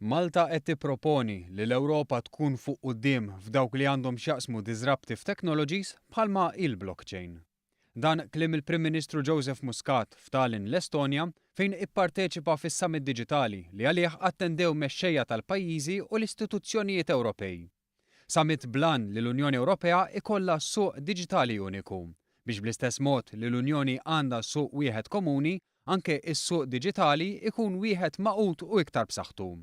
Malta qed tipproponi li l-Ewropa tkun fuq quddiem f'dawk li għandhom x'jaqsmu disruptive technologies bħalma hi l-blockchain. Dan kliem il-Prim Ministru Joseph Muscat f'Tallinn l-Estonja fejn ipparteċipa fis-Summit Diġitali li għalih attendew mexxejja tal-pajjiżi u l-istituzzjonijiet Ewropej. Summit bl-għan li l-Unjoni Ewropea ikollha suq diġitali uniku, biex bl-istess mod li l-Unjoni għandha suq wieħed komuni, anke s-suq diġitali jkun wieħed magħqud u iktar b'saħħtu.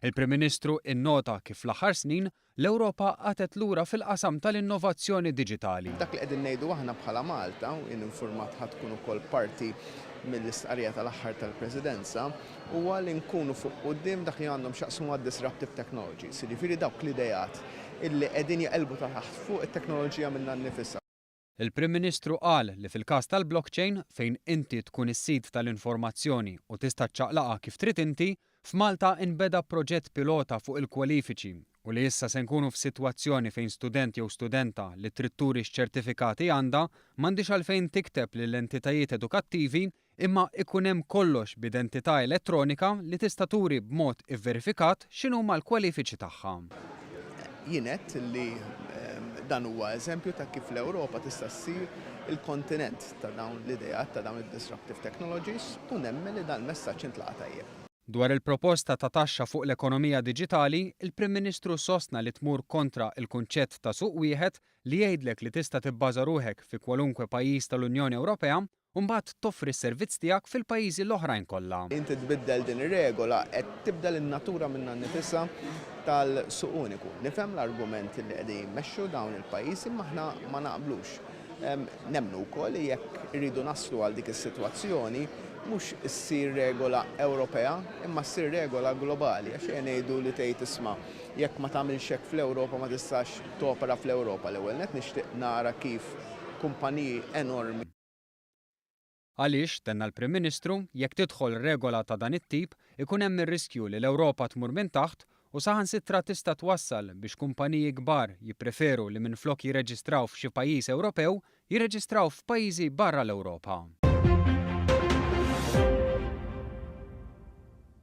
Il-Prim Ministru innota kif fl-aħħar snin l-Ewropa qagħdet lura fil-qasam tal-innovazzjoni diġitali. Dak li qegħdin ngħidu aħna bħala Malta, u jien infurmat ħa tkun ukoll parti mill-istqarrija tal-aħħar tal-Presidenza, huwa li nkunu fuq quddiem dak li għandhom x'jaqsmu mad-disruptive technologies, jiġifieri dawk l-ideat illi qegħdin jaqilbu ta' taħt fuq it-teknoloġija minnha nnifisha. Il-Prim Ministru qal li fil-każ tal-blockchain, fejn inti tkun is-sid tal-informazzjoni u tista' ċċaqlaqha kif trid inti, f'Malta inbeda proġett pilota fuq il-kwalifiċi u li issa se nkunu f'sitwazzjoni fejn student jew studenta li trid turi x'ċertifikati għandha m'għandhiex għalfejn tikteb lill-entitajiet edukattivi Imma ikun hemm kollox b'identità elettronika li tista' turi b'mod ivverifikat x'inhuma l-kwalifiċi tagħha. Jien għedt li dan huwa eżempju ta' kif l-Ewropa tista' ssir il-kontinent ta' dawn l-ideat, ta' dawn id-disruptive technologies u nemmen li dan il-messaġġ intlaqa' tajjeb. Dwar il-proposta ta' taxxa fuq l-ekonomija diġitali, il-Prim Ministru sostna li tmur kontra l-kunċett ta' suq wieħed li jgħidlek li tista' tibbaża ruħek fi kwalunkwe pajjiż tal-Unjoni Ewropea u mbagħad toffri s-servizz tiegħek fil-pajjiżi l-oħrajn kollha. Inti tbiddel din ir-regola qed tibdel in-natura minnha nnifisha tal-suq uniku. Nifhem l-argument li qegħdin jmexxu dawn il-pajjiżi imma aħna ma naqblux. Nemmnu wkoll li jekk irridu naslu għal dik is-sitwazzjoni mhux issir regola Ewropea imma ssir regola globali għax ejja ngħidu li tgħid isma' jekk ma tagħmilx hekk fl-Ewropa ma tistax topera fl-Ewropa. L-ewwel nett nixtieq nara kif kumpaniji enormi. Għaliex, tenna l-Prim Ministru, jekk tidħol regola ta' dan it-tip, ikun hemm ir-riskju li l-Ewropa tmur minn taħt u saħansitra tista' twassal biex kumpaniji kbar jippreferu li minflok jirreġistraw f'xi pajjiż Ewropew, jirreġistraw f'pajjiżi barra l-Ewropa.